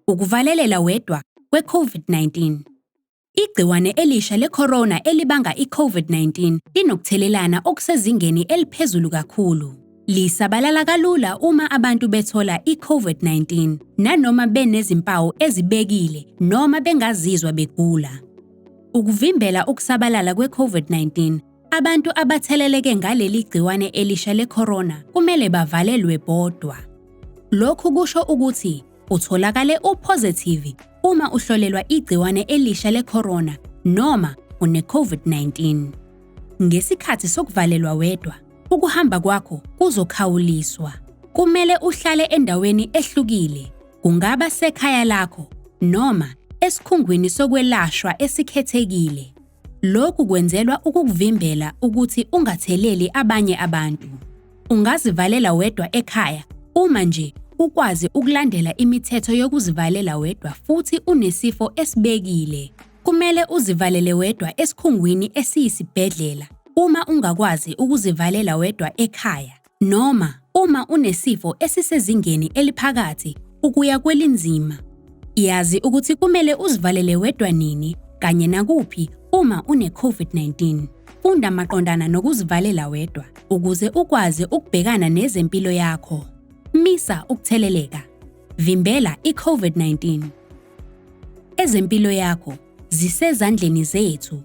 Ukuvalelela wedwa kwe-COVID-19. Igciwane elisha le-corona elibanga i-COVID-19 linokuthelelana okusezingeni eliphezulu kakhulu. Lisabalala kalula uma abantu bethola i-COVID-19 nanoma benezimpawu ezibekile noma bengazizwa begula. Ukuvimbela ukusabalala kwe-COVID-19, abantu abatheleleke ngaleli gciwane elisha le-corona kumele bavalelwe bodwa. Lokhu kusho ukuthi utholakale uphozethivi uma uhlolelwa igciwane elisha le-corona noma une-COVID-19. Ngesikhathi sokuvalelwa wedwa, ukuhamba kwakho kuzokhawuliswa. Kumele uhlale endaweni ehlukile, kungaba sekhaya lakho noma esikhungwini sokwelashwa esikhethekile. Lokhu kwenzelwa ukukuvimbela ukuthi ungatheleli abanye abantu. Ungazivalela wedwa ekhaya uma nje ukwazi ukulandela imithetho yokuzivalela wedwa futhi unesifo esibekile. Kumele uzivalele wedwa esikhungwini esiyisibhedlela uma ungakwazi ukuzivalela wedwa ekhaya noma uma unesifo esisezingeni eliphakathi ukuya kwelinzima. Yazi ukuthi kumele uzivalele wedwa nini kanye nakuphi uma une-COVID-19. Funda maqondana nokuzivalela wedwa ukuze ukwazi ukubhekana nezempilo yakho. Misa ukutheleleka. Vimbela i-COVID-19. Ezempilo yakho zisezandleni zethu.